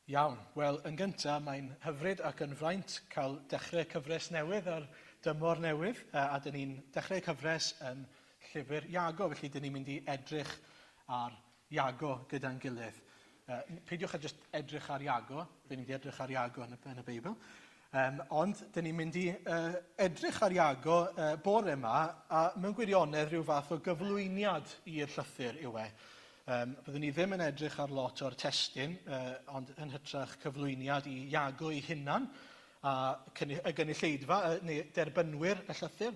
Iawn. Wel, yn gyntaf, mae'n hyfryd ac yn fraint cael dechrau cyfres newydd ar dymor newydd, a dyn ni'n dechrau cyfres yn llyfr Iago, felly dyn ni'n mynd i edrych ar Iago gyda'n gilydd. Peidiwch â jyst edrych ar Iago, dyn ni'n mynd i edrych ar Iago yn y, yn y Beibl, um, ond dyn ni'n mynd i uh, edrych ar Iago uh, bore yma, a mewn gwirionedd rhyw fath o gyflwyniad i'r llythyr yw e. Um, byddwn ni ddim yn edrych ar lot o'r testun, uh, ond yn hytrach cyflwyniad i Iago ei hunan a y gynulleidfa, neu derbynwyr y llythyr,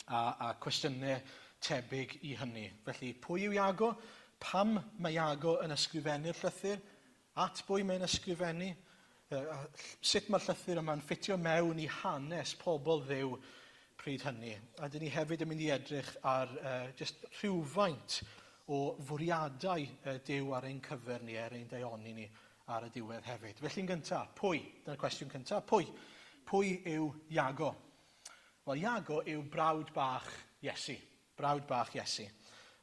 a, a cwestiynau tebyg i hynny. Felly, pwy yw Iago? Pam mae Iago yn ysgrifennu'r llythyr? At bwy mae'n ysgrifennu? Sut mae'r llythyr yma'n ffitio mewn i hanes pobl Dduw pryd hynny? A dyn ni hefyd yn mynd i edrych ar uh, just rhywfaint o fwriadau uh, Duw ar ein cyfer ni, ar ein daioni ni ar y diwedd hefyd. Felly'n gyntaf, pwy? Dyna'r cwestiwn cyntaf, pwy? Pwy yw Iago? Wel, Iago yw brawd bach Iesu. Brawd bach Iesu.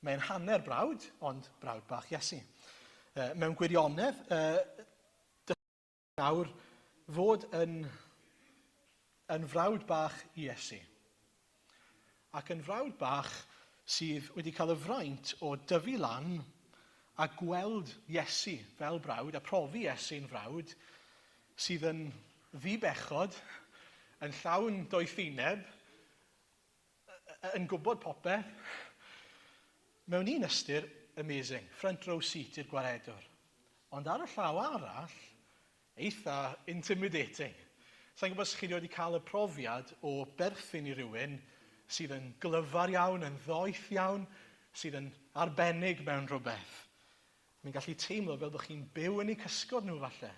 Mae'n hanner brawd, ond brawd bach Iesu. Mewn gwirionedd, nawr fod yn, yn frawd bach Iesu. Ac yn frawd bach sydd wedi cael y fraint o dyfu lan a gweld Iesu fel brawd a profi Iesu'n frawd sydd yn ddi-bechod, yn llawn doethineb, yn gwybod popeth. Mewn un ystyr, amazing, front row seat i'r gwaredwr. Ond ar y llaw arall, eitha intimidating. Sa'n gwybod os chi wedi cael y profiad o berthyn i rywun sydd yn glyfar iawn, yn ddoeth iawn, sydd yn arbennig mewn rhywbeth. Mae'n gallu teimlo fel bod chi'n byw yn eu cysgod nhw falle.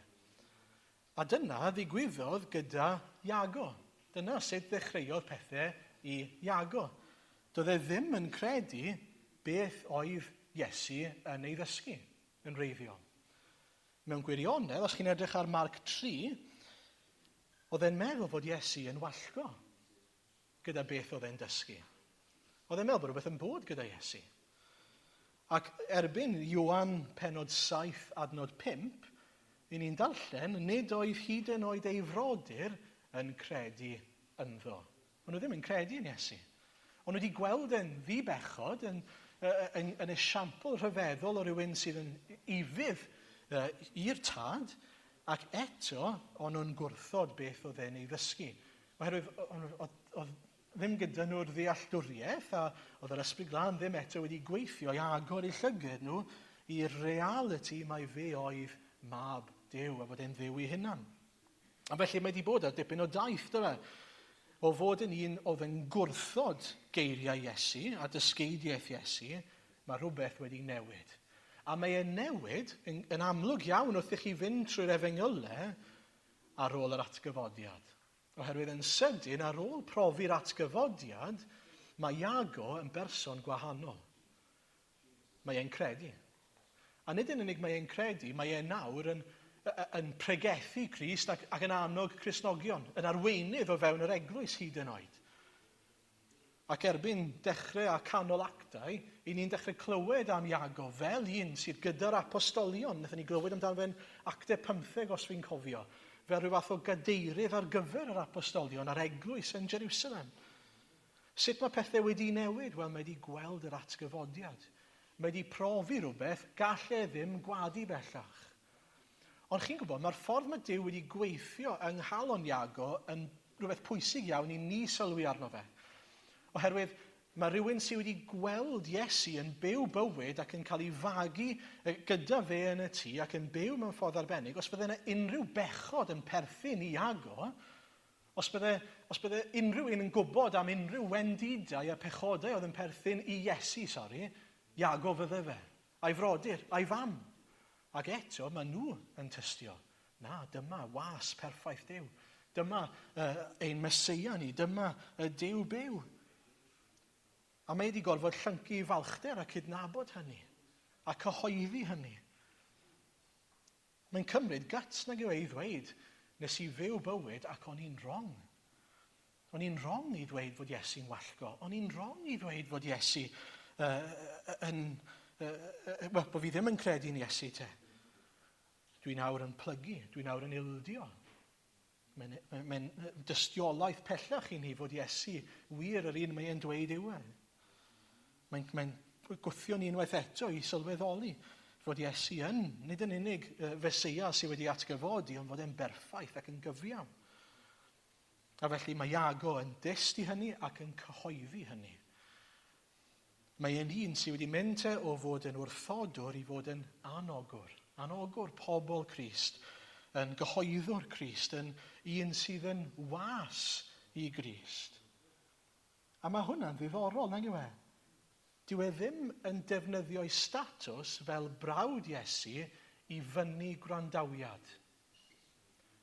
A dyna ddigwyddodd gyda Iago. Dyna sut ddechreuodd pethau i Iago. Doedd e ddim yn credu beth oedd Iesu yn ei ddysgu yn wreiddiol. Mewn gwirionedd, os chi'n edrych ar Marc 3, oedd e'n meddwl fod Iesu yn wallgo gyda beth oedd e'n dysgu. Oedd e'n meddwl bod rhywbeth yn bod gyda Iesu. Ac erbyn Ioan penod 7 adnod 5, i ni'n darllen, nid oedd hyd yn oed ei frodyr yn credu ynddo. O'n nhw ddim yn credu yn Iesu. O'n nhw wedi gweld e'n ddi-bechod, yn, yn, yn esiampl rhyfeddol o rywun sydd yn ufudd i'r tad, ac eto o'n nhw'n gwrthod beth oedd e'n ei ddysgu. Oherwydd oedd ddim gyda nhw'r ddealltwriaeth a oedd yr Ysbryd Glân ddim eto wedi gweithio i agor eu llyged nhw i'r realiti mai fe oedd mab Duw a fod e'n Dduw ei hunan. A felly mae wedi bod ar dipyn o daith, do fe? O fod yn un oedd yn gwrthod geiriau Iesu a dysgeidiaeth Iesu, mae rhywbeth wedi newid. A mae e'n newid yn, yn amlwg iawn wrth i chi fynd trwy'r efengylau ar ôl yr atgyfodiad. Oherwydd yn sydyn ar ôl profi'r atgyfodiad, mae Iago yn berson gwahanol. Mae e'n credu. A nid yn unig mae e'n credu, mae e nawr yn, yn pregethu Crist ac, ac yn annog Cristnogion, yn arweinydd o fewn yr eglwys hyd yn oed. Ac erbyn dechrau a canol Actau, i ni'n dechrau clywed am Iago fel un sydd gyda'r apostolion. Wnaethon ni glywed amdano fe'n Actau 15, os fi'n cofio, fel rhyw fath o gadeirydd ar gyfer yr apostolion a'r eglwys yn Jerusalem. Sut mae pethau wedi newid? Wel, mae wedi gweld yr atgyfodiad. Mae wedi profi rhywbeth gall e ddim gwadu bellach. Ond chi'n gwybod, mae'r ffordd mae Duw wedi gweithio yng nghalon Iago yn rhywbeth pwysig iawn i ni sylwi arno fe. Oherwydd mae rhywun sydd wedi gweld Iesu yn byw bywyd ac yn cael ei fagu gyda fe yn y tŷ ac yn byw mewn ffordd arbennig, os bydde yna unrhyw bechod yn perthyn i Iago, os bydde, os bydde unrhyw un yn gwybod am unrhyw wendidau a pechodau oedd yn perthyn i Iesu, sori, Iago fydde fe. A'i frodyr, a'i fam. Ac eto, maen nhw yn tystio. Na, dyma was perffaith Duw. Dyma uh, ein Meseia ni. Dyma y Duw byw. A mae wedi gorfod llyncu i falchder a cydnabod hynny. A cyhoeddi hynny. Mae'n cymryd guts nag yw e i ddweud, nes i fyw bywyd ac o'n i'n wrong. O'n i'n wrong i ddweud fod Iesu'n wallgo. O'n i'n wrong i ddweud fod Iesu uh, yn... Uh, uh, well, bod fi ddim yn credu'n Iesu te. Dwi nawr yn plygu, dwi nawr yn ildio. Mae'n mae, mae dystiolaeth pellach i ni fod Iesu wir yr un mae e'n dweud yw e. Mae'n mae gwthio ni unwaith eto i sylweddoli fod Iesu yn, nid yn unig Feseia sydd wedi atgyfodi, ond fod e'n berffaith ac yn gyfiawn. A felly mae Iago yn dyst i hynny ac yn cyhoeddi hynny. Mae e'n un sydd wedi mynd te o fod yn wrthodwr i fod yn anogwr. Anogwr pobl Crist, yn gyhoeddwr Crist, yn un sydd yn was i Grist. A mae hwnna'n ddiddorol, nag yw e? Dyw e ddim yn defnyddio'i statws fel brawd Iesu i fynnu gwrandawiad.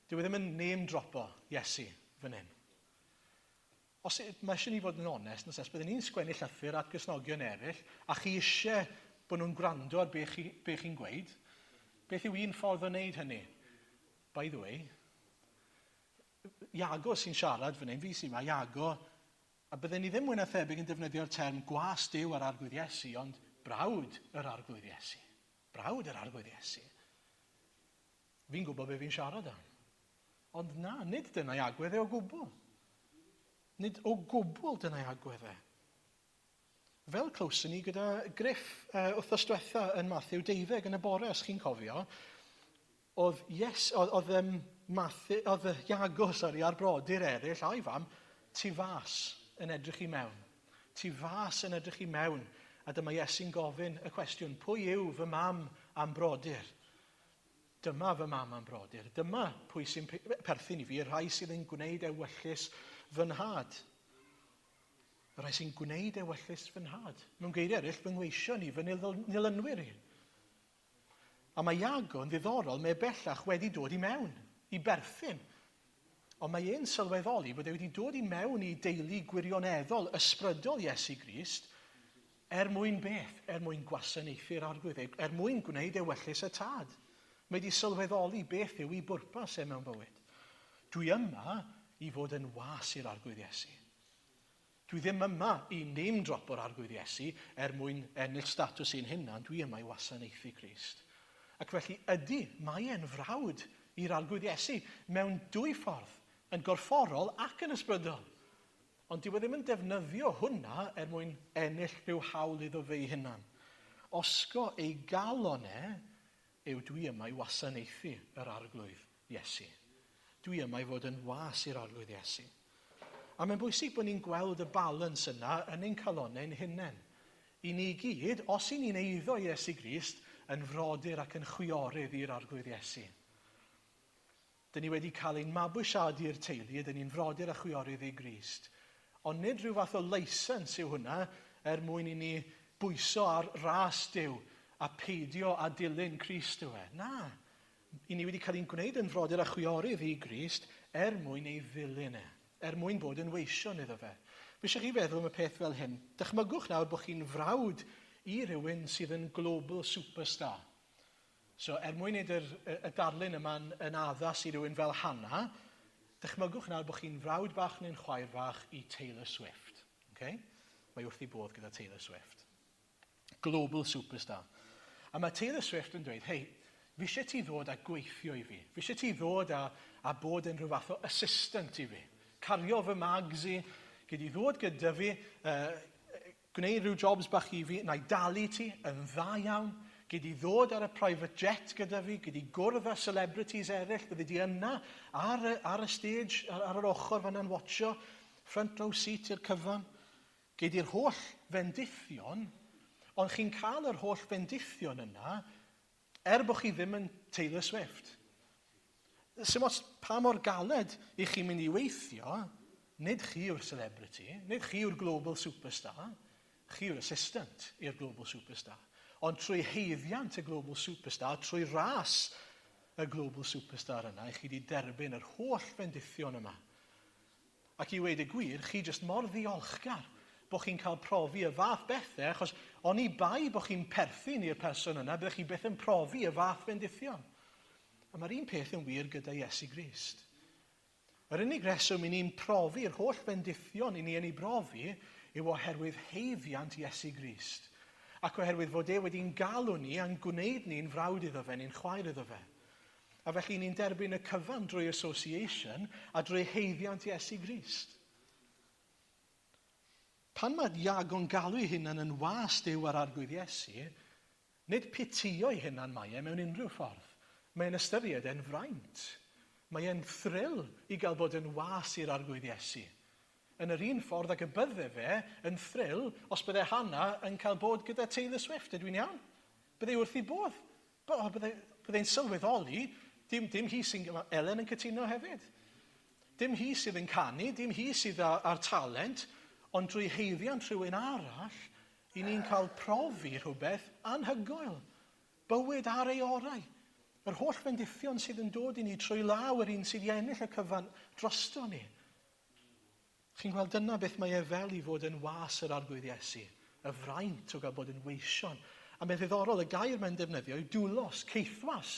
Dyw e ddim yn name-dropo Iesu fan hyn. Os, mae eisiau ni fod yn onest, nes byddwn ni'n sgwennu llythyr at Gristnogion eraill, a chi eisiau bod nhw'n gwrando ar be, chi, be chi'n gweud, beth yw un ffordd o wneud hynny? By the way, Iago sy'n siarad fan hyn, fi sy'n ma, Iago, a byddwn ni ddim mwy na thebyg yn defnyddio'r term gwas Duw ar Arglwydd Iesu, ond brawd yr Arglwydd Iesu. Brawd yr Arglwydd Iesu. Fi'n gwybod be fi'n siarad am. Ond na, nid dyna'i agwedd e o gwbl. Nid o gwbl dyna'i agwedd e. Fel clywson ni gyda Griff wythnos diwetha yn Matthew 12 yn y bore, os chi'n cofio, oedd, yes, oedd, oedd, um, Matthew, oedd Iago, sorry, a'r brodyr eraill a'i fam, tu fas yn edrych i mewn. Tu fas yn edrych i mewn. A dyma Iesu'n gofyn y cwestiwn, pwy yw fy mam a'm brodyr? Dyma fy mam a'm brodyr. Dyma pwy sy'n perthyn i fi, y rhai sydd yn gwneud ewyllys fy nhad. Y rhai sy'n gwneud ewyllys fy nhad. Mewn geiriau eraill, fy ngweision i, fy nilynwyr i. A mae Iago yn ddiddorol, mae e bellach wedi dod i mewn, i berthyn. Ond mae e'n sylweddoli bod e wedi dod i mewn i deulu gwirioneddol, ysbrydol Iesu Grist, Er mwyn beth? Er mwyn gwasanaethu'r Arglwydd, er mwyn gwneud ewyllys y Tad. Mae wedi sylweddoli beth yw ei bwrpas e mewn bywyd. Dwi yma i fod yn was i'r Arglwydd Iesu. Dwi ddim yma i name drop o'r Arglwydd Iesu er mwyn ennill statws i'n hunan, dwi yma i wasanaethu Crist. Ac felly ydy, mae e'n frawd i'r Arglwydd Iesu mewn dwy ffordd, yn gorfforol ac yn ysbrydol. Ond dyw e ddim yn defnyddio hwnna er mwyn ennill rhyw hawl iddo fe'i hunan. Osgo ei galon e yw dwi yma i wasanaethu yr Arglwydd Iesu. Dwi yma i fod yn was i'r Arglwydd Iesu. A mae'n bwysig bod ni'n gweld y balans yna yn ein calonnau ein hunain. I ni gyd, os i ni'n eiddo Iesu Grist, yn frodyr ac yn chwiorydd i'r Arglwydd Iesu. Dyn ni wedi cael ein mabwysiadu i'r teulu, a dyn ni'n frodyr a chwiorydd i Grist. Ond nid rhyw fath o license yw hwnna er mwyn i ni bwyso ar ras Duw a peidio â dilyn Crist yw e. Na. I ni wedi cael ein gwneud yn frodyr a chwiorydd i Grist er mwyn ei ddilyn e, er mwyn bod yn weision iddo fe. Fi eisiau chi feddwl am y peth fel hyn. Dychmygwch nawr bod chi'n frawd i rywun sydd yn global superstar. So, er mwyn wneud yr, y, y darlun yma'n yn addas i rywun fel Hannah, dychmygwch nawr bod chi'n frawd bach neu'n chwaer fach i Taylor Swift. Okay? Mae wrth ei bodd gyda Taylor Swift. Global superstar. A mae Taylor Swift yn dweud, hei, fi eisiau ti ddod a gweithio i fi. Fi eisiau ti ddod a, a bod yn rhyw fath o assistant i fi. Cario fy mags i, gyd i ddod gyda fi, Gwneud rhyw jobs bach i fi, na i dalu ti yn dda iawn. Gei di ddod ar y private jet gyda fi, gei di gwrdd â celebrities eraill, byddi di yna ar y, ar y stage, ar, ar yr ochr fanna'n watcho, front row seat i'r cyfan. Gei di'r holl fendithion, ond chi'n cael yr holl fendithion yna er bod chi ddim yn Taylor Swift. Sim ots pa mor galed i chi'n mynd i weithio, nid chi yw'r celebrity, nid chi yw'r global superstar, chi yw'r assistant i'r global superstar. Ond trwy haeddiant y global superstar, trwy ras y global superstar yna, i chi wedi derbyn yr holl fendithion yma. Ac i weud y gwir, chi jyst mor ddiolchgar bod chi'n cael profi y fath bethau, achos oni bai bod chi'n perthyn i'r person yna, byddech chi byth yn profi y fath fendithion. A mae'r un peth yn wir gyda Iesu Grist. Yr unig reswm i ni'n profi'r holl fendithion i ni yn ei brofi yw oherwydd haeddiant Iesu Grist. Ac oherwydd fod e wedi'n galw ni a'n gwneud ni'n frawd iddo fe, neu'n chwaer iddo fe. A felly ni'n derbyn y cyfan drwy association a drwy haeddiant Iesu Grist. Pan mae Iago'n galw ei hunan yn was Duw a'r Arglwydd Iesu, nid pitïo ei hunan mae e mewn unrhyw ffordd. Mae'n ystyried e'n fraint. Mae e'n thrill i gael bod yn was i'r Arglwydd Iesu. Yn yr un ffordd ag y bydde fe yn thrill os bydde Hannah yn cael bod gyda Taylor Swift, ydw i'n iawn? Bydde wrth ei bodd. Bydde, bydde'n sylweddoli, dim, dim hi sy'n... Mae Elen yn cytuno hefyd. Dim hi sydd yn canu, dim hi sydd â'r talent, ond drwy haeddiant rhywun arall, i ni'n cael profi rhywbeth anhygoel. Bywyd ar ei orau. Yr holl fendithion sydd yn dod i ni trwy law yr un sydd i ennill y cyfan drosto ni. Chi'n gweld, dyna beth mae e fel i fod yn was yr Arglwydd Iesu, y fraint o gael bod yn weision. A mae'n ddiddorol, y gair mae'n defnyddio yw doulos, caethwas.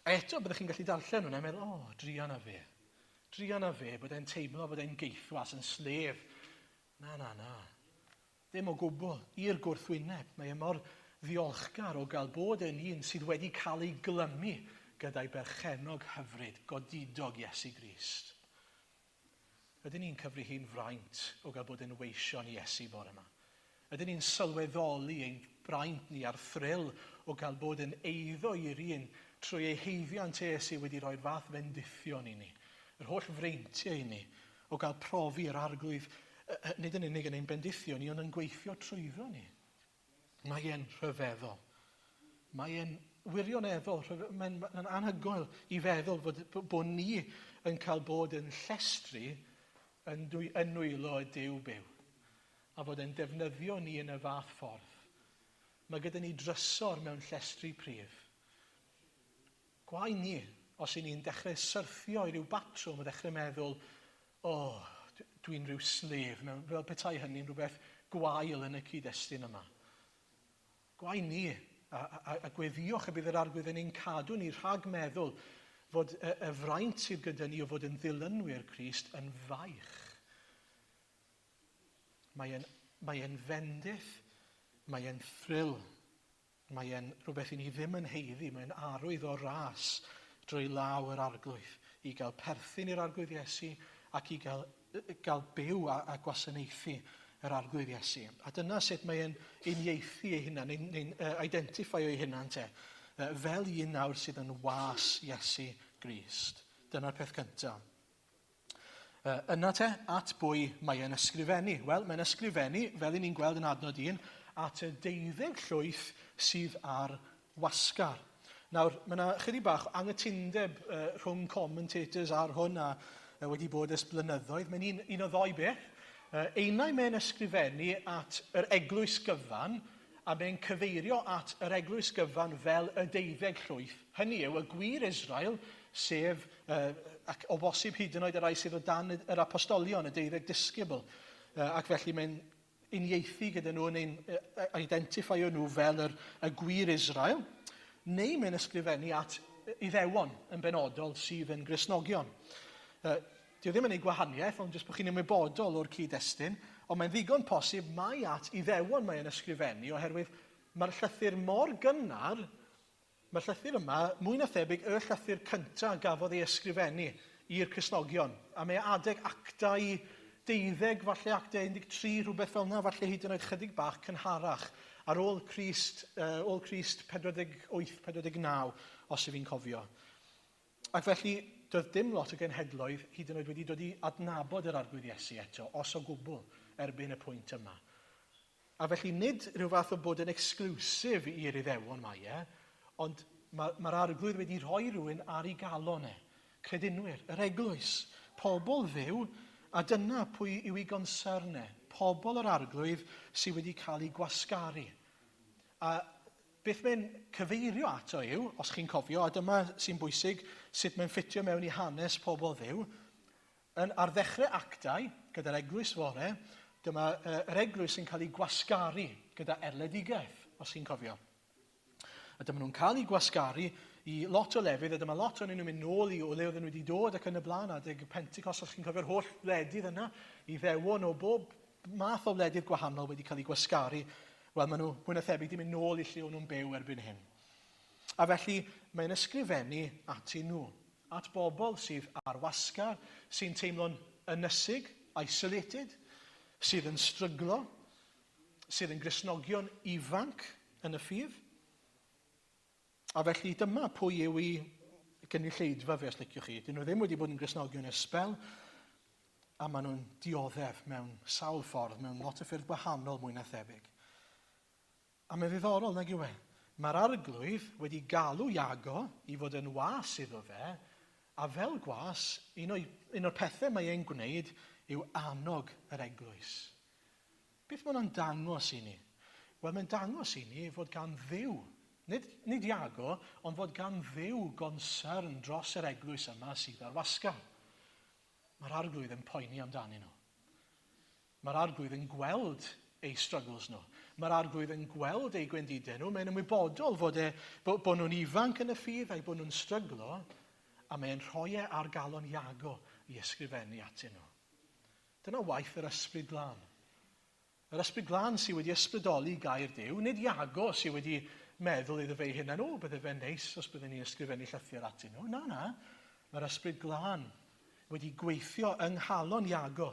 A eto, byddech chi'n gallu darllen hwnna a meddwl, o, oh, druan a fe. Druan a fe, bod e'n teimlo bod e'n geithwas, yn slef. Na, na, na. Ddim o gwbl. I'r gwrthwyneb, mae e mor ddiolchgar o gael bod yn un sydd wedi cael ei glymu gyda'i berchennog hyfryd, godidog Iesu Grist. Ydyn ni'n cyfri hi'n fraint o gael bod yn weision i Iesu bore yma? Ydyn ni'n sylweddoli ein braint ni a'r thrill o gael bod yn eiddo i'r un trwy ei haeddiant e sydd wedi rhoi'r fath fendithion i ni, yr holl freintiau i ni, o gael profi yr Arglwydd nid yn unig yn ein bendithio ni, ond yn gweithio trwyddo ni. Mae e'n rhyfeddol. Mae e'n wirioneddol, mae'n mae anhygoel i feddwl fod, bod ni yn cael bod yn llestri yn, dwy, yn nwylo y Duw byw. A fod e'n defnyddio ni yn y fath ffordd. Mae gyda ni drysor mewn llestri prif. Gwae ni os 'y ni'n dechrau syrthio i ryw batrwm o ddechrau meddwl, o, oh, dwi'n rhyw slave, mewn, fel petai hynny'n rhywbeth gwael yn y cyd-destun yma. Gwae ni, a, a, a gweddiwch y bydd yr Arglwydd yn ein cadw ni rhag meddwl fod y, y fraint sydd gyda ni o fod yn ddilynwyr Crist yn faich. Mae e'n, mae e'n fendith, mae e'n thrill. Mae e'n rhywbeth i ni ddim yn haeddu, mae'n arwydd o ras drwy law yr Arglwydd i gael perthyn i'r Arglwydd Iesu ac i gael, gael byw a, a gwasanaethu yr Arglwydd Iesu. A dyna sut mae e'n uniaethu ei hunan, neu'n neu, uh, identify o'i hunan te, uh, fel un nawr sydd yn was Iesu Grist. Dyna'r peth cyntaf. Uh, yna te, at bwy mae e'n ysgrifennu? Wel, mae'n ysgrifennu, fel i ni'n gweld yn adnod 1, at y deuddeg llwyth sydd ar wasgar. Nawr, mae yna chydig bach o anghytundeb uh, rhwng commentators ar hwn a uh, wedi bod ers blynyddoedd. Mae'n un, un o ddoi beth. Uh, einau mae'n ysgrifennu at yr eglwys gyfan, a mae'n cyfeirio at yr eglwys gyfan fel y deuddeg llwyth, hynny yw, y gwir Israel, sef, uh, ac o bosib hyd yn oed y rhai sydd o dan yr apostolion, y deuddeg disgybl, uh, ac felly mae'n uniaethu gyda nhw neu'n uh, identifio nhw fel yr, y gwir Israel, neu mae'n ysgrifennu at Iddewon yn benodol sydd yn Gristnogion. Uh, Dyw e ddim yn ei gwahaniaeth, ond jyst bod chi'n ymwybodol o'r cyd-destun, ond mae'n ddigon posib mai at Iddewon mae e'n ysgrifennu, oherwydd mae'r llythyr mor gynnar, mae'r llythyr yma, mwy na thebyg, y llythyr cyntaf gafodd ei ysgrifennu i'r Cristnogion. A mae adeg actau deuddeg, falle actau 13, rhywbeth fel yna, falle hyd yn oed chydig bach cynharach, ar ôl Crist, uh, ôl Crist 48, 49, os ydw i'n cofio. Ac felly, doedd dim lot o genhedloedd hyd yn oed wedi dod i adnabod yr Arglwydd Iesu eto, os o gwbl, erbyn y pwynt yma. A felly nid rhyw fath o bod yn exclusive i'r Iddewon mae e, ond mae'r ma Arglwydd wedi rhoi rhywun ar ei galon e. Credinwyr, yr eglwys, pobl Dduw, a dyna pwy yw ei gonsern e, pobl yr Arglwydd sydd wedi cael eu gwasgaru. A Beth mae'n cyfeirio ato yw, os chi'n cofio, a dyma sy'n bwysig, sut mae'n ffitio mewn i hanes pobl Dduw, yn, ar ddechrau Actau, gyda'r eglwys fore, dyma uh, yr eglwys yn cael ei gwasgaru gyda erledigaeth, os chi'n cofio. A dyma nhw'n cael ei gwasgaru i lot o lefydd, a dyma lot o'n nhw'n mynd nôl i o le oedden nhw wedi dod ac yn y blaen, adeg Pentecost, os chi'n cofio'r holl wledydd yna, i ddewon o bob math o wledydd gwahanol wedi cael eu gwasgaru, wel, maen nhw mwy na thebyg 'di mynd nôl i lle o'n nhw'n byw erbyn hyn. A felly, Mae'n ysgrifennu ati nhw, at bobl sydd ar wasgar, sy'n teimlo'n ynysig, isolated, sydd yn stryglo, sydd yn Gristnogion ifanc yn y ffydd. A felly dyma pwy yw i gynulleidfa fe, os liciwch chi. Dyn nhw ddim wedi bod yn Gristnogion ers sbel, a maen nhw'n dioddef mewn sawl ffordd, mewn lot o ffyrdd gwahanol mwy na thebyg. A mae'n ddiddorol, nag yw e? Mae'r arglwydd wedi galw Iago i fod yn was iddo fe, a fel gwas, un, o'i, un o'r pethau mae e'n gwneud yw annog yr eglwys. Beth mae hwnna'n dangos i ni? Wel, mae'n dangos i ni fod gan Dduw, nid, nid Iago, ond fod gan Dduw gonsern dros yr eglwys yma sydd ar wasgar. Mae'r arglwydd yn poeni amdanyn nhw. Mae'r arglwydd yn gweld eu struggles nhw. Mae'r arglwydd yn gweld eu gwendidau nhw. Mae'n ymwybodol fod, e, bod, bod nhw'n ifanc yn y ffydd a'i bod nhw'n stryglo, a mae'n rhoi e ar galon Iago i ysgrifennu atyn nhw. Dyna waith yr Ysbryd Glân. Yr Ysbryd Glân sydd wedi ysbrydoli gair Duw, nid Iago sydd wedi meddwl iddo fe ei hunan, o, bydde fe'n neis os bydden ni'n ysgrifennu llythyr atyn nhw. Na, na. Mae'r Ysbryd Glân wedi gweithio yng nghalon Iago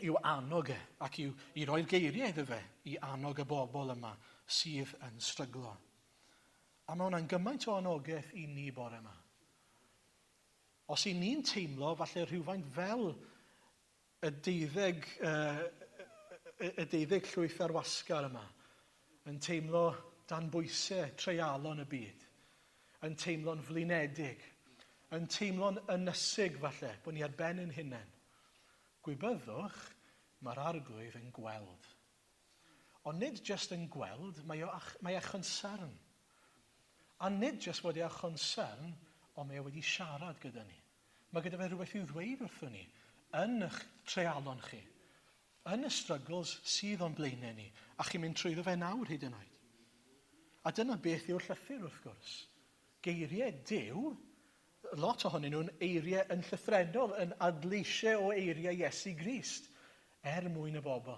i'w annog e ac i'w, i roi'r geiriau iddo fe i annog y bobl yma sydd yn stryglo. A mae hwnna'n gymaint o anogaeth i ni bore yma. Os y'n ni'n teimlo falle rhywfaint fel y deuddeg, uh, y deuddeg llwyth ar wasgar yma, yn teimlo dan bwysau treialon y byd, yn teimlo'n flinedig, yn teimlo'n ynysig falle, bod ni ar ben yn hunain. Gwybyddwch, mae'r arglwydd yn gweld. Ond nid jyst yn gweld, mae o mae â chonsern. A nid jyst fod e â chonsern, ond mae e wedi siarad gyda ni. Mae gyda fe rhywbeth i'w ddweud wrthon ni, yn eich treialon chi, yn y struggles sydd o'n blaenau ni, a chi'n mynd trwyddo fe nawr hyd yn oed. A dyna beth yw'r llythyr wrth gwrs. Geiriau Duw, lot ohonyn nhw'n eiriau yn llythrennol, yn adleisiau o eiriau Iesu Grist, er mwyn y bobl.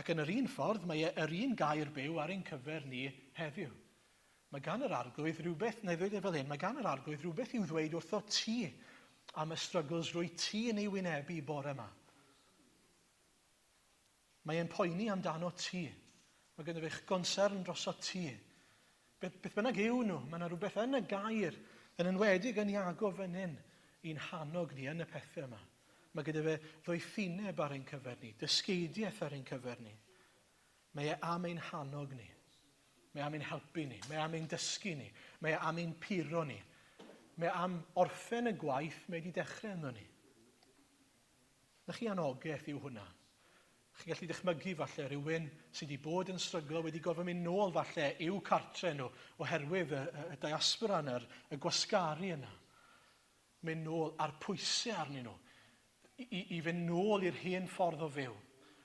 Ac yn yr un ffordd, mae e yr un gair byw ar ein cyfer ni heddiw. Mae gan yr arglwydd rhywbeth, na i ddweud e fel hyn, mae gan yr arglwydd rhywbeth i'w ddweud wrtho ti am y struggles rwy ti yn ei wynebu bore yma. Mae e'n poeni amdano ti. Mae gynno fe'ch gonsern droso ti. Beth, beth bynnag yw nhw, mae yna rhywbeth yn y gair, yn enwedig yn Iago fan hyn, i'n hannog ni yn y pethau yma. Mae gyda fe ddoethineb ar ein cyfer ni, dysgeidiaeth ar ein cyfer ni. Mae e am ein hannog ni. Mae am ein helpu ni. Mae am ein dysgu ni. Mae e am ein puro ni. Mae e am orffen y gwaith mae wedi dechrau ynddo ni. Na chi anogaeth yw hwnna. Chi'n gallu dychmygu falle rhywun sydd wedi bod yn stryglo wedi gorfod mynd nôl falle i'w cartre nhw oherwydd y, y, y diaspora yna, y gwasgaru yna. Mynd nôl a'r pwysau arnyn nhw i, i, i fynd nôl i'r hen ffordd o fyw.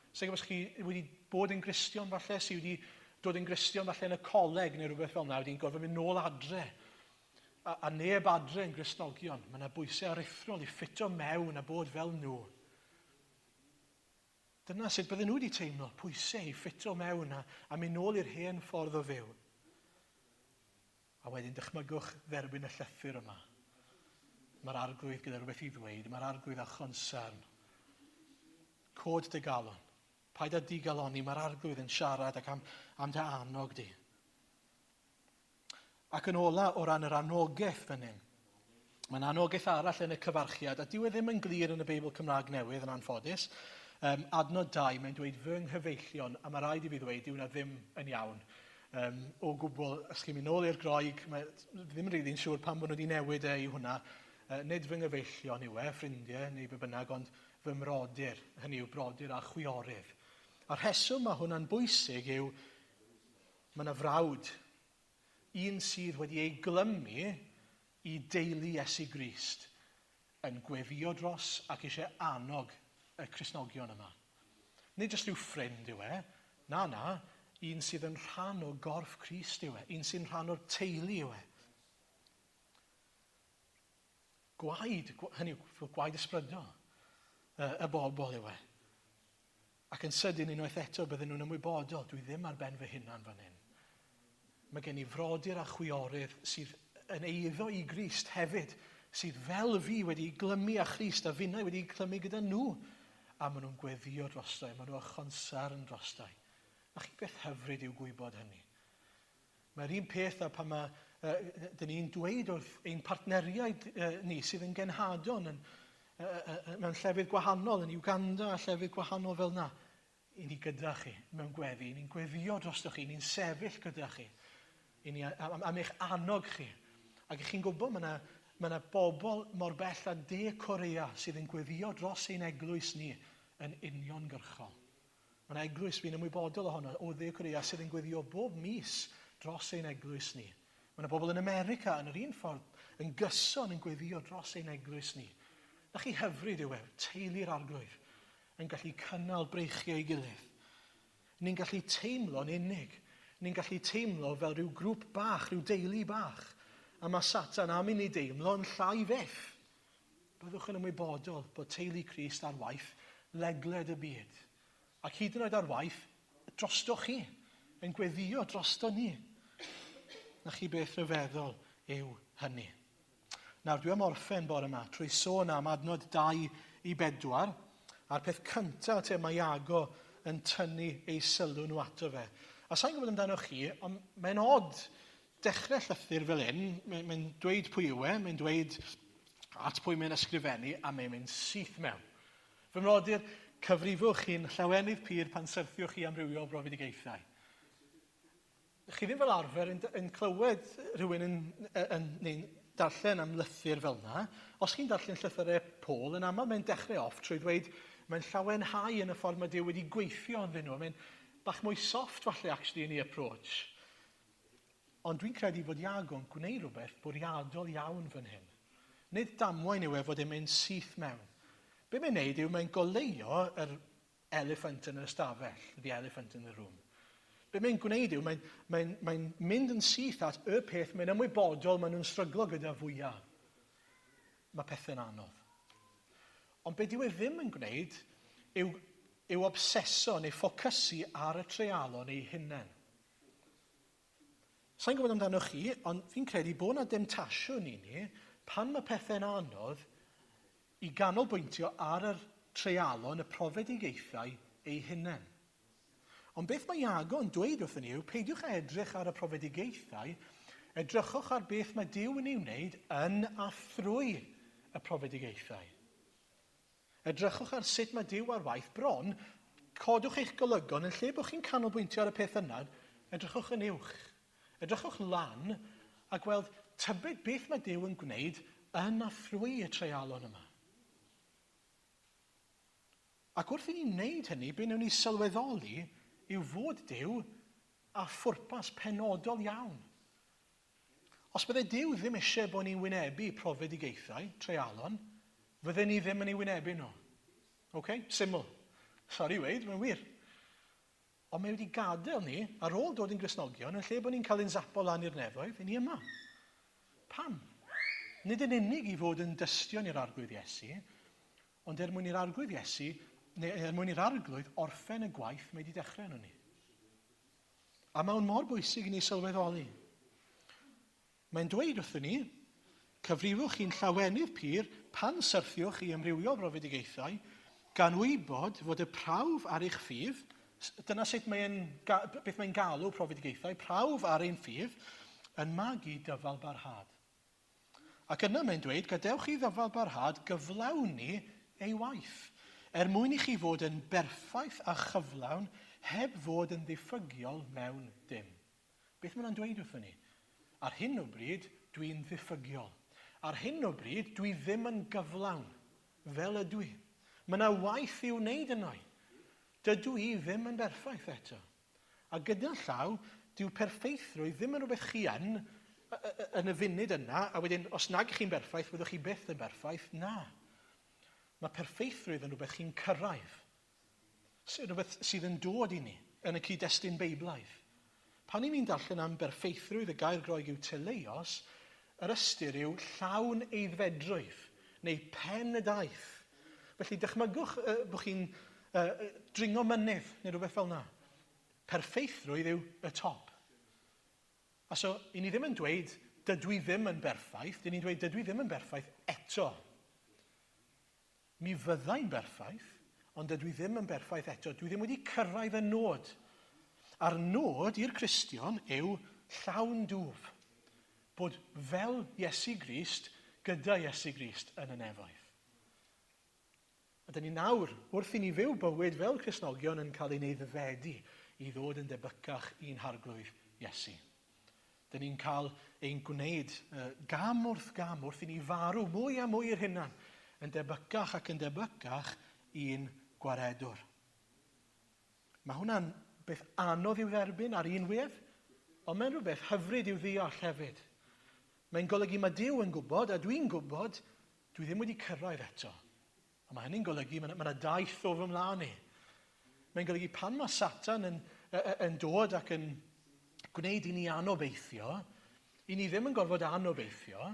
Sa'n gwybod os chi wedi bod yn Gristion falle, sydd wedi dod yn Gristion falle yn y coleg neu rhywbeth fel yna, wedi'n gorfod mynd nôl adre A, a neb adre yn Gristnogion. Mae yna bwysau aruthrol i ffito mewn a bod fel nhw. Dyna sut bydden nhw wedi teimlo, pwysau i ffito mewn a, a mynd nôl i'r hen ffordd o fyw. A wedyn dychmygwch dderbyn y llythyr yma. Mae'r arglwydd gyda rhywbeth i ddweud, mae'r arglwydd â chonsern. Cod dy galon. Paid â digaloni, mae'r arglwydd yn siarad ac am, am dy annog di. Ac yn ola, o ran yr anogaeth fan hyn, mae'n anogaeth arall yn y cyfarchiad, a dyw e ddim yn glir yn y Beibl Cymraeg Newydd yn anffodus. Um, adnod 2, mae'n dweud fy nghyfeillion, a mae rhaid i fi ddweud, dyw hwnna ddim yn iawn. Um, o gwbl, os chi'n mynd nôl i'r Groeg, mae ddim yn rili'n siŵr pam bod nhw wedi newid e i hwnna. Uh, nid fy nghyfeillion yw e, ffrindiau neu be bynnag, ond fy mrodyr, hynny yw brodyr a chwiorydd. A'r rheswm mae hwnna'n bwysig yw Mae yna frawd, un sydd wedi ei glymu i deulu Iesu Grist, yn gweddïo dros ac eisiau annog y Cristnogion yma. Nid jyst rhyw ffrind yw e, na na, un sydd yn rhan o gorff Crist yw e, un sy'n rhan o'r teulu yw e. Gwaed, hynny yw, gwaed ysbrydol y, y bobl yw e. Ac yn sydyn unwaith eto bydden nhw'n ymwybodol, dwi ddim ar ben fy hunan fan hyn. Mae gen i frodyr a chwiorydd sydd yn eiddo i Grist hefyd, sydd fel fi wedi glymu â Christ a finnau wedi clymu gyda nhw. A maen nhw'n gweddio drostai, maen nhw â chonsarn drostai. A chi beth hyfryd yw gwybod hynny. Mae'r un peth â pan mae, uh, dyn ni'n dweud wrth ein partneriaid uh, ni sydd yn genhadon yn, uh, uh, mewn llefydd gwahanol, yn Uganda a llefydd gwahanol fel yna. I ni gyda chi mewn gweddi, i ni'n gweddio drostoch chi, i ni'n sefyll gyda chi, i ni am, am eich annog chi. Ac i chi'n gwybod, mae yna mae yna bobl mor bell â De Korea sydd yn gweddio dros ein eglwys ni yn uniongyrchol. Mae yna eglwys fi'n ymwybodol ohono o Dde Korea sydd yn gweddio bob mis dros ein eglwys ni. Mae yna bobl yn America yn yr un ffordd yn gyson yn gweddio dros ein eglwys ni. Na chi hyfryd yw e, teulu'r arglwydd yn gallu cynnal breichiau ei gilydd. Ni'n gallu teimlo'n unig. Ni'n gallu teimlo fel rhyw grŵp bach, rhyw deulu bach. A mae Satan am i ni deimlo'n llai fyth. Byddwch yn ymwybodol bod teulu Crist ar waith ledled y byd. Ac hyd yn oed ar waith drostoch chi, yn gweddio drosto ni. Na chi beth rhyfeddol yw hynny. Nawr, dwi am orffen bore yma trwy sôn am adnod 2 i 4, a'r peth cyntaf te mae Iago yn tynnu ei sylw nhw ato fe. A sa'n gwybod amdano chi, ond mae'n od dechrau llythyr fel hyn, mae'n mae dweud pwy yw e, mae'n dweud at pwy mae'n ysgrifennu, a mae'n mynd syth mewn. Fy mrodyr, cyfrifwch chi'n llawenydd pur pan syrthiwch chi amrywiol brofedigaethau. Chi ddim fel arfer yn, yn clywed rhywun yn, yn, yn, darllen am lythyr fel yna. Os chi'n darllen llythyrau Paul, yn aml mae'n dechrau off trwy ddweud mae'n llawenhau yn y ffordd mae Duw wedi gweithio ynddyn nhw. Mae'n bach mwy soft falle actually yn ei approach. Ond dwi'n credu bod Iago'n gwneud rhywbeth bwriadol iawn fan hyn. Nid damwain yw e fod e'n mynd syth mewn. Be mae'n neud yw mae'n goleuo yr elephant yn yr ystafell, the elephant in the room. Be mae'n gwneud yw mae'n mae mae mynd yn syth at y peth mae'n ymwybodol maen nhw'n stryglo gyda fwyaf. Mae pethau'n anodd. Ond be dyw e ddim yn gwneud yw, yw obseso neu ffocysu ar y treialon eu hunain. Sa'n gwybod amdano chi, ond fi'n credu bod 'na demtasiwn i ni, pan mae pethau'n anodd, i ganolbwyntio ar yr treialon, y profedigaethau eu hunain. Ond beth mae Iago yn dweud wrthyn ni yw, peidiwch â edrych ar y profedigaethau, edrychwch ar beth mae Duw yn ei wneud yn a thrwy y profedigaethau. Edrychwch ar sut mae Duw ar waith bron, codwch eich golygon yn lle bod chi'n canolbwyntio ar y peth yna, edrychwch yn uwch. Edrychwch lan a gweld tybed beth mae Duw yn gwneud yn a thrwy y treialon yma. Ac wrth i ni wneud hynny, be wnawn ni sylweddoli yw fod Duw â phwrpas penodol iawn. Os bydde Duw ddim eisiau bod ni'n wynebu profedigaethau, treialon, fydden ni ddim yn ei wynebu nhw. OK? Syml. Sorry i weud, mae'n wir. Ond mae wedi gadael ni, ar ôl dod yn Gristnogion, yn lle bod ni'n cael ein zapo lan i'r nefoedd, i ni yma. Pam? Nid yn unig i fod yn dystion i'r Arglwydd Iesu, ond er mwyn i'r Arglwydd Iesu, neu er mwyn i'r Arglwydd orffen y gwaith mae wedi dechrau arno ni. A mae'n mor bwysig i ni sylweddoli. Mae'n dweud wrthyn ni, cyfrifwch chi'n llawenydd pur pan syrthiwch i amrywiol brofedigaethau, gan wybod fod y prawf ar eich ffydd, dyna sut mae'n, beth mae'n galw profedigaethau, prawf ar ein ffydd, yn magu dyfal barhad. Ac yna mae'n dweud, gadewch i ddyfal barhad gyflawni ei waith, er mwyn i chi fod yn berffaith a chyflawn heb fod yn ddiffygiol mewn dim. Beth mae hwnna'n dweud wrthon ni? Ar hyn o bryd, dwi'n ddiffygiol. Ar hyn o bryd, dwi ddim yn gyflawn, fel ydw i. Mae yna waith i'w wneud yno i. Dydw i ddim yn berffaith eto. A gyda llaw, dyw perffeithrwydd ddim yn rhywbeth chi yn, yn y funud yna, a wedyn, os nag chi'n berffaith, fyddwch chi byth yn berffaith. Na. Mae perffeithrwydd yn rhywbeth chi'n cyrraedd. Rhywbeth sydd yn dod i ni yn y cyd-destun Beiblaidd. Pan i ni'n darllen am berffeithrwydd, y gair Groeg yw teleios, yr ystyr yw llawn eiddfedrwydd, neu pen y daith. Felly dychmygwch uh, bod chi'n uh, dringo mynydd neu rhywbeth fel yna. Perffeithrwydd yw y top. A so, i ni ddim yn dweud, dydw i ddim yn berffaith, dyn ni'n dweud, dydw i ddim yn berffaith eto. Mi fyddai'n berffaith, ond dydw i ddim yn berffaith eto. Dwi ddim wedi cyrraedd y nod. A'r nod i'r Cristion yw llawn dwf. Bod fel Iesu Grist gyda Iesu Grist yn y nefoedd. A dyn ni nawr, wrth i ni fyw bywyd fel Cristnogion yn cael ein aeddfedu i ddod yn debycach i'n Harglwydd Iesu. Dyn ni'n cael ein gwneud gam wrth gam wrth i ni farw mwy a mwy i'r hunan, yn debycach ac yn debycach i'n gwaredwr. Mae hwnna'n beth anodd i'w dderbyn ar un wedd, ond mae'n rhywbeth hyfryd i'w ddeall hefyd. Mae'n golygu mae Duw yn gwybod, a dwi'n gwybod, Dwi ddim wedi cyrraedd eto. A mae hynny'n golygu mae yna daith o fy mlaen i. Mae'n golygu pan mae Satan yn, yn dod ac yn gwneud i ni anobeithio, i ni ddim yn gorfod anobeithio,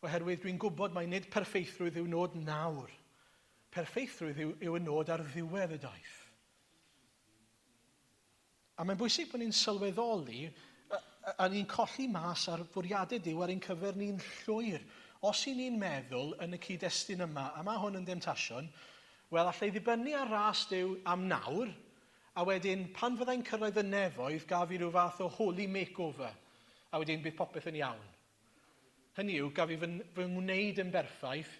oherwydd dwi'n gwybod mai nid perffeithrwydd yw nod nawr. Perffeithrwydd yw, yw y nod ar ddiwedd y daith. A mae'n bwysig bod ni'n sylweddoli a, a ni'n colli mas ar fwriadau Duw ar ein cyfer ni'n llwyr. Os i ni'n meddwl yn y cyd-destun yma, a mae hwn yn demtasiwn, wel, allai ddibynnu ar ras Duw am nawr, a wedyn pan fyddai'n cyrraedd y nefoedd, gaf i ryw fath o holy makeover, a wedyn bydd popeth yn iawn. Hynny yw, gaf i fy, fy ngwneud yn berffaith.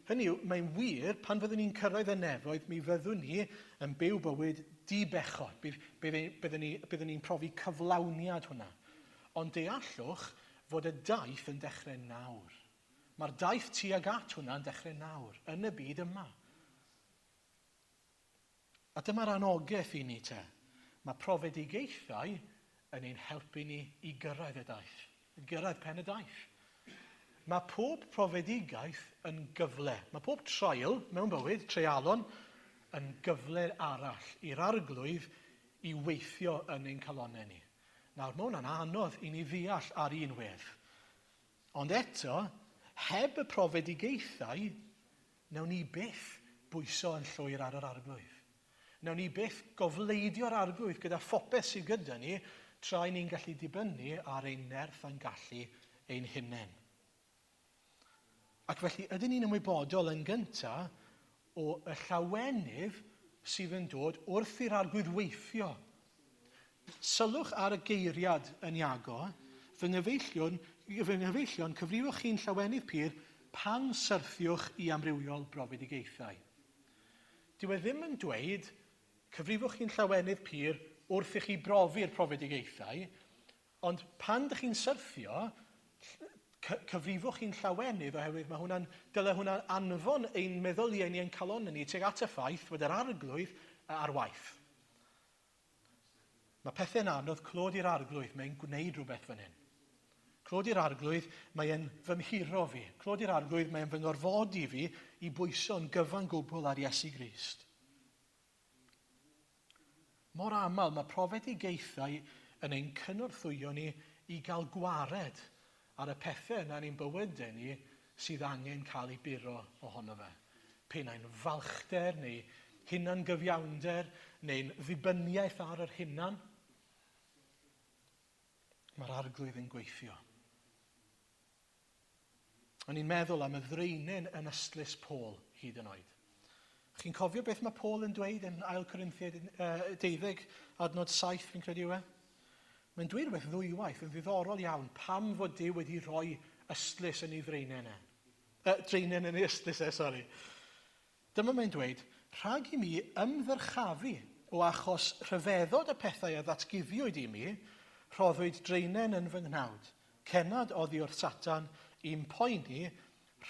Hynny yw, mae'n wir, pan fyddwn ni'n cyrraedd y nefoedd, mi fyddwn ni yn byw bywyd di-bechod. Bydd, bydd, byddwn, ni, byddwn ni'n profi cyflawniad hwnna. Ond deallwch fod y daith yn dechrau nawr. Mae'r daith tuag at hwnna yn dechrau nawr, yn y byd yma. A dyma'r anogaeth i ni te. Mae profedigaethau yn ein helpu ni i gyrraedd y daith, i gyrraedd pen y daith. Mae pob profedigaeth yn gyfle. Mae pob trial mewn bywyd, treialon, yn gyfle arall i'r arglwydd i weithio yn ein calonnau ni. Nawr, mae hwnna'n anodd i ni ddeall ar un wedd. Ond eto, heb y profedigaethau, Wnawn ni byth bwyso yn llwyr ar yr Arglwydd. Wnawn ni byth gofleidio'r Arglwydd gyda phopeth sydd gyda ni, tra i ni'n gallu dibynnu ar ein nerth a'n gallu ein hunain. Ac felly, ydyn ni'n ymwybodol yn gyntaf o y llawenydd sydd yn dod wrth i'r Arglwydd weithio? Sylwch ar y geiriad yn Iago, Fy nghyfeillion, fy nghyfeillion, cyfrifwch chi'n llawenydd pur pan syrthiwch i amrywiol brofedigaethau. Dyw e ddim yn dweud, cyfrifwch chi'n llawenydd pur wrth i chi brofi'r profedigaethau, ond pan dych chi'n syrthio, cyfrifwch chi'n llawenydd oherwydd mae hwnna'n, dyle hwnna anfon ein meddyliau ni, ein calonnau ni tuag at y ffaith fod yr arglwydd ar waith. Mae pethau'n anodd, clod i'r arglwydd, mae'n gwneud rhywbeth fan hyn. Clod i'r arglwydd, mae'n fy mhuro fi. Clod i'r arglwydd, mae'n fy ngorfodi fi i bwyso'n gyfan gwbl ar Iesu Grist. Mor aml mae profedigaethau yn ein cynorthwyo ni i gael gwared ar y pethau yna yn ein bywydau ni sydd angen cael ei buro ohono fe. P'un ai'n falchder neu hunangyfiawnder neu'n ddibyniaeth ar yr hunan, mae'r arglwydd yn gweithio. O'n i'n meddwl am y ddraenen yn ystlys Paul hyd yn oed. Chi'n cofio beth mae Paul yn dweud yn Ail Corinthiaid 12, adnod 7, fi'n credu yw e? Mae'n dweud rhywbeth ddwywaith yn ddiddorol iawn pam fod Duw wedi rhoi ystlys yn ei ddraenen e. Draenen yn ei ystlys e, sori. Dyma mae'n dweud, rhag i mi ymddyrchafu o achos rhyfeddod y pethau a ddatguddiwyd i mi, rhoddwyd draenen yn fy nghnawd, cennad oddi wrth Satan i'm poeni,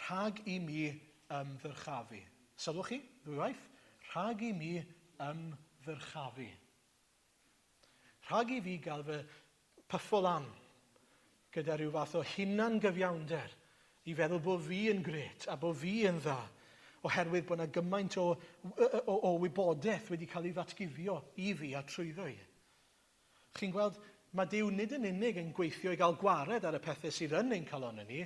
rhag i mi ymddyrchafu. Sylwch chi, ddwywaith, rhag i mi ymddyrchafu. Rhag i fi gael fy pyffo lan gyda rhyw fath o hunan gyfiawnder i feddwl bod fi yn gret a bod fi yn dda oherwydd bod yna gymaint o, o, o wybodaeth wedi cael ei ddatguddio i fi a trwyddo i. Chi'n gweld, mae Duw nid yn unig yn gweithio i gael gwared ar y pethau sydd yn ein calonnau ni,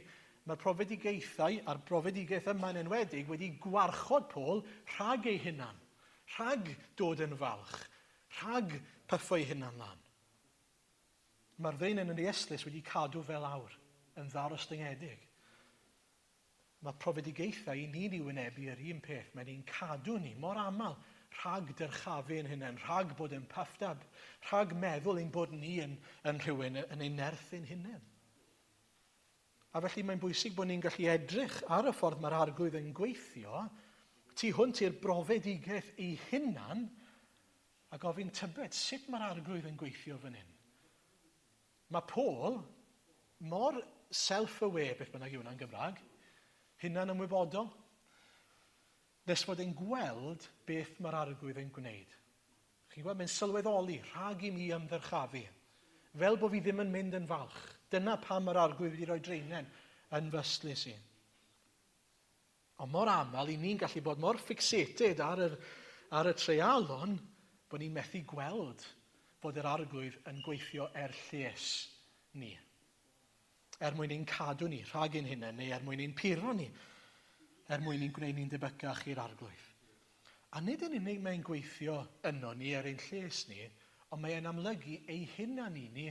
mae'r profedigaethau a'r brofedigaeth yma'n enwedig wedi gwarchod Paul rhag ei hunan, rhag dod yn falch, rhag pyffo'i hunan lan. Mae'r ddeinen yn ei ystlys wedi cadw fe lawr, yn ddarostyngedig. Mae profedigaethau i ni'n ei wynebu yr un peth. Mae'n ein cadw ni mor aml rhag dyrchafu ein hunain, rhag bod yn puffed up, rhag meddwl ein bod ni yn, yn rhywun yn ein nerth ein hunain. A felly mae'n bwysig bod ni'n gallu edrych ar y ffordd mae'r arglwydd yn gweithio tu hwnt i'r brofedigaeth ei hunan a gofyn tybed sut mae'r arglwydd yn gweithio fan hyn. Mae Paul mor self-aware, beth bynnag yw hwnna'n Gymraeg, hunan ymwybodol, nes fod e'n gweld beth mae'r arglwydd yn gwneud. Chi'n gweld, mae'n sylweddoli rhag i mi ymddyrchafu, fel bod fi ddim yn mynd yn falch. Dyna pam mae'r arglwydd wedi rhoi draenen yn fy ystlys i. Ond mor aml, i ni'n gallu bod mor fixated ar yr, ar y treialon bod ni'n methu gweld fod yr arglwydd yn gweithio er lles ni. Er mwyn ein cadw ni rhag ein hunain, neu er mwyn ein puro ni, er mwyn ein gwneud ni'n debycach i'r arglwydd. A nid yn unig mae'n gweithio yno ni er ein lles ni, ond mae'n amlygu ei hunan i ni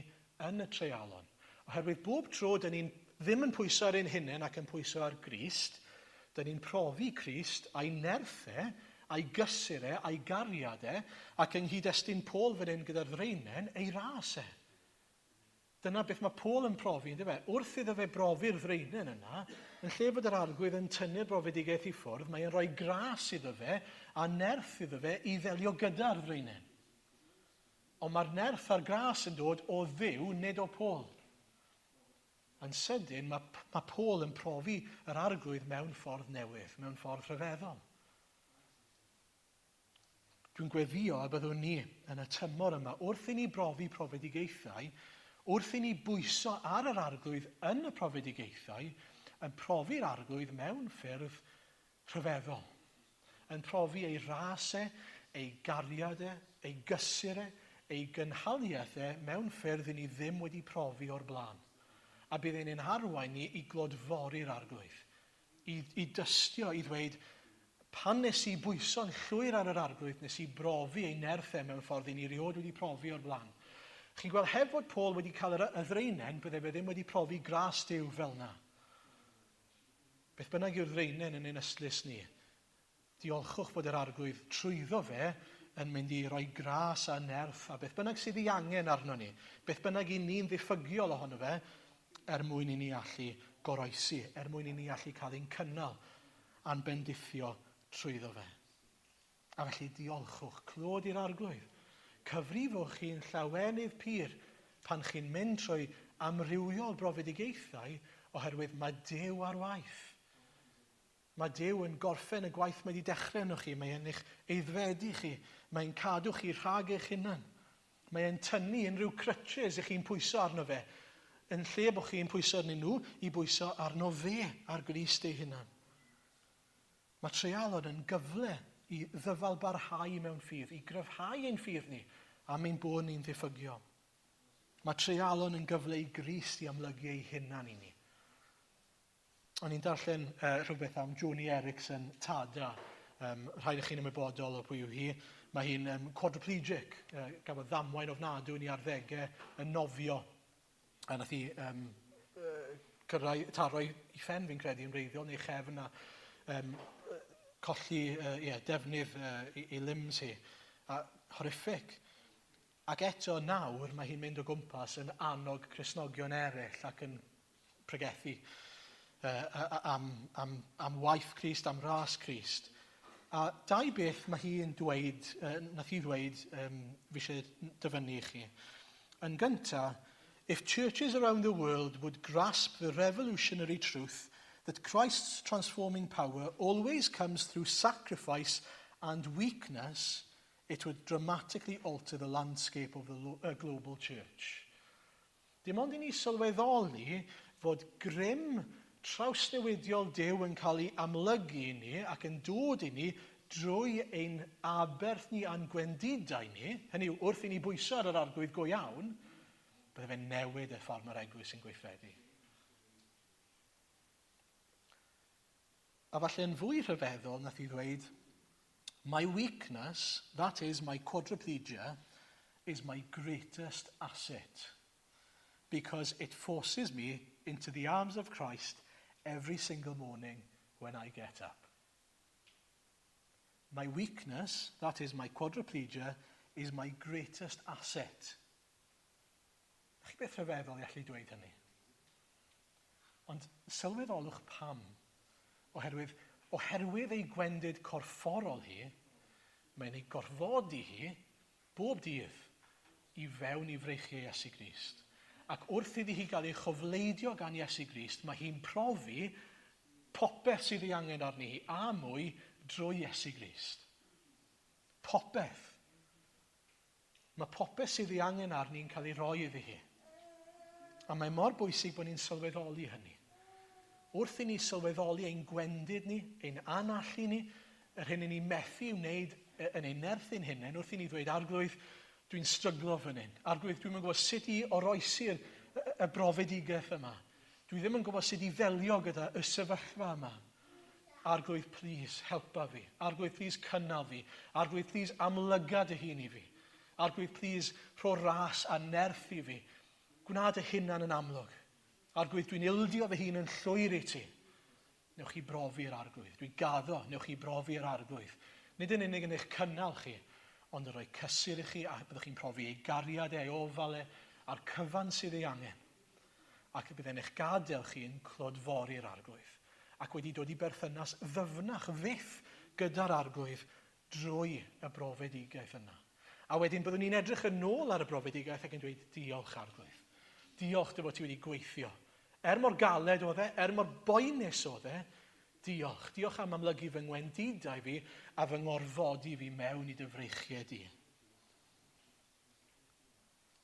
yn y treialon. Oherwydd bob tro dyn ni'n ddim yn pwyso ar ein hunain ac yn pwyso ar Grist, dyn ni'n profi Crist a'i nerth e, a'i gysur e, a'i gariad e, ac yng nghyd-destun Paul fan hyn gyda'r ddraenen, ei ras e. Dyna beth mae Paul yn profi, yndyfe? Wrth iddo fe brofi'r ddraenen yna, yn lle fod yr arglwydd yn tynnu'r brofedigaeth i ffwrdd, mae e'n rhoi gras iddo fe a nerth iddo fe i ddelio gyda'r ddraenen. Ond mae'r nerth a'r gras yn dod o Dduw, nid o Paul. Yn sydyn, mae, mae Paul yn profi yr arglwydd mewn ffordd newydd, mewn ffordd rhyfeddol. Dwi'n gweddïo y byddwn ni yn y tymor yma, wrth i ni brofi profedigaethau, wrth i ni bwyso ar yr Arglwydd yn y profedigaethau, yn profi'r Arglwydd mewn ffyrdd rhyfeddol. Yn profi ei ras e, ei gariad e, ei gysur e, ei gynhaliaeth e mewn ffyrdd i ni ddim wedi profi o'r blaen. A bydd e'n ein harwain ni i glodfori'r Arglwydd, i, i dystio, i ddweud, pan nes i bwyso'n llwyr ar yr arglwydd, nes i brofi ei nerth e mewn ffordd i ni rioed wedi profi o'r blaen. Chi'n gweld, heb fod Paul wedi cael yr, y ddraenen, bydde fe ddim wedi profi gras Duw fel na. Beth bynnag yw'r ddraenen yn ein ystlys ni, diolchwch fod yr arglwydd trwyddo fe yn mynd i roi gras a nerth a beth bynnag sydd ei angen arno ni, beth bynnag i ni'n ddiffygiol ohono fe, er mwyn i ni allu goroesi, er mwyn i ni allu cael ein cynnal a'n bendithio trwyddo fe. A felly diolchwch, clod i'r arglwydd. Cyfrifwch chi'n llawenydd pur pan chi'n mynd trwy amrywiol brofedigaethau oherwydd mae Duw ar waith. Mae Duw yn gorffen y gwaith mae wedi dechrau yno chi. Mae e'n eich aeddfedu chi. Mae'n cadw chi rhag eich hunan. Mae e'n tynnu unrhyw crutches i chi'n pwyso arno fe. Yn lle bod chi'n pwyso arnyn nhw, i bwyso arno fe, ar Grist ei hunan. Mae treialon yn gyfle i ddyfal barhau mewn ffydd, i gryfhau ein ffydd ni am ein bod ni'n ddiffygiol. Mae treialon yn gyfle i Grist i amlygu ei hunan i ni. O'n i'n darllen uh, rhywbeth am Joni Erickson Tada. Um, rhaid i chi'n ymwybodol o pwy yw hi. Mae hi'n um, quadriplegic. Uh, gafodd ddamwain ofnadwy yn ei arddegau yn nofio. A nath hi um, uh, cyrraedd, taro i, i ffen fi'n credu yn wreiddiol, neu chefn a um, colli uh, yeah, defnydd uh, i, i limbs hi. A horrific. Ac eto nawr mae hi'n mynd o gwmpas yn annog Cristnogion eraill ac yn pregethu uh, am, am, am waith Crist, am ras Crist. A dau beth mae hi'n dweud, uh, nath hi ddweud, um, fi eisiau dyfynnu i chi. Yn gyntaf, if churches around the world would grasp the revolutionary truth that Christ's transforming power always comes through sacrifice and weakness, it would dramatically alter the landscape of the global church. Dim ond i ni sylweddoli fod grym trawsnewidiol Duw yn cael ei amlygu i ni ac yn dod i ni drwy ein aberth ni a'n gwendidau ni, hynny yw, wrth i ni bwyso ar yr arglwydd go iawn, bydde fe'n newid y ffordd mae'r eglwys yn gweithredu. A falle yn fwy rhyfeddol, nath i ddweud, My weakness, that is my quadriplegia, is my greatest asset. because it forces me into the arms of Christ every single morning when I get up. My weakness, that is my quadriplegia, is my greatest asset. Chi beth rhyfeddol i allu dweud hynny? Ond sylweddolwch pam. Oherwydd, oherwydd ei gwendid corfforol hi, mae'n ei gorfodi hi bob dydd i fewn i freichiau Iesu Grist. Ac wrth iddi hi gael ei chofleidio gan Iesu Grist, mae hi'n profi popeth sydd ei angen arni hi, a mwy, drwy Iesu Grist. Popeth. Mae popeth sydd ei angen arni'n cael ei roi iddi hi. A mae mor bwysig bod ni'n sylweddoli hynny. Wrth i ni sylweddoli ein gwendid ni, ein anallu ni, yr hyn i ni methu i wneud yn ein nerth ein hunain, wrth i ni ddweud, Arglwydd, dwi'n stryglo fan hyn. Arglwydd, dwi'm yn gwybod sut i oroesi'r y, y brofedigaeth yma. Dwi ddim yn gwybod sut i ddelio gyda y sefyllfa yma. Arglwydd, plîs, helpa fi. Arglwydd, plîs, cynnal fi. Arglwydd, plîs, amlyga dy hun i fi. Arglwydd, plîs, rho ras a nerth i fi. Gwna dy hunan yn amlwg. Arglwydd, dwi'n ildio fy hun yn llwyr i ti. Newch chi brofi'r Arglwydd. Dwi'n gaddo, newch chi brofi'r Arglwydd. Nid yn unig yn eich cynnal chi, ond yn rhoi cysur i chi a byddwch chi'n profi ei gariad e, ei ofal e, a'r cyfan sydd ei angen. Ac y bydd e'n eich gadael chi yn clodfori'r Arglwydd, ac wedi dod i berthynas ddyfnach fyth gyda'r Arglwydd drwy y brofedigaeth yna. A wedyn byddwn ni'n edrych yn ôl ar y brofedigaeth ac yn dweud, diolch Arglwydd. Diolch dy fod ti wedi gweithio. Er mor galed oedd e, er mor boenus oedd e, diolch. Diolch am amlygu fy ngwendidau fi a fy ngorfodi fi mewn i dy freichiau di.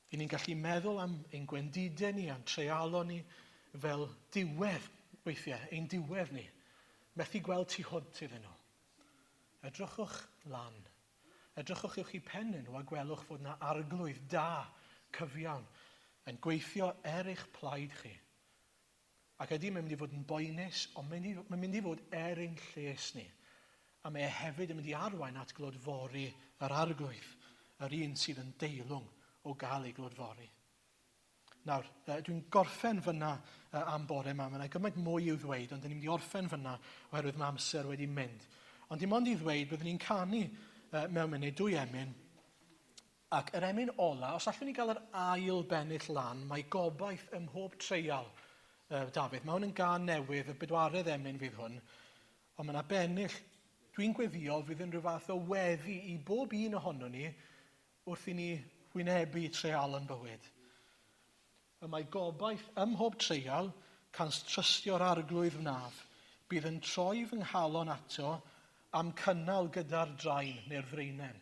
I ni'n gallu meddwl am ein gwendidau ni, a'n treialon ni fel diwedd weithiau, ein diwedd ni. Methu gweld tu hwnt iddyn nhw. Edrychwch lan. Edrychwch uwch i pen nhw a gwelwch fod yna arglwydd da, cyfiawn, yn gweithio er eich plaid chi. Ac ydy, mae'n mynd i fod yn boenus, ond mae'n mynd, mae'n mynd i fod er ein lles ni. A mae e hefyd yn mynd i arwain at glodfori yr arglwydd, yr un sydd yn deilwng o gael ei glodfori. Nawr, dwi'n gorffen fyna am bore yma. Mae yna gymaint mwy i'w ddweud, ond dyn ni'n mynd i orffen fyna oherwydd mae amser wedi mynd. Ond dim ond i ddweud, byddwn ni'n canu mewn munud dwy emyn, ac yr emyn ola, os allwn ni gael yr ail bennill lan, mae gobaith ym mhob treial, Dafydd. Mae hwn yn gân newydd, y bedwaredd emyn fydd hwn, ond mae yna bennill dwi'n gweddio fydd yn rhyw fath o weddi i bob un ohono ni wrth i ni wynebu treialon bywyd. Y mae gobaith ym mhob treial, cans trystio'r Arglwydd wnaf. Bydd yn troi fy nghalon ato a'm cynnal gyda'r drain neu'r ddraenen.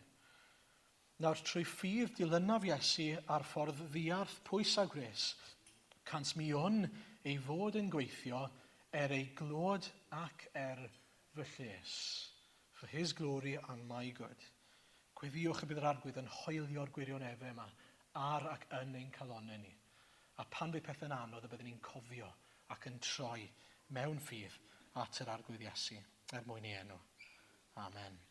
Nawr trwy ffydd dilynaf Iesu ar ffordd ddiarth pwys a gwres, cans mi wn ei fod yn gweithio er ei glod ac er fy lles. For his glory and my good. Gweddïwch y bydd yr Arglwydd yn hoelio'r gwirioneddau yma ar ac yn ein calonnau ni. A pan fydd pethau'n anodd y byddwn ni'n cofio ac yn troi mewn ffydd at yr Arglwydd Iesu er mwyn ei enw. Amen.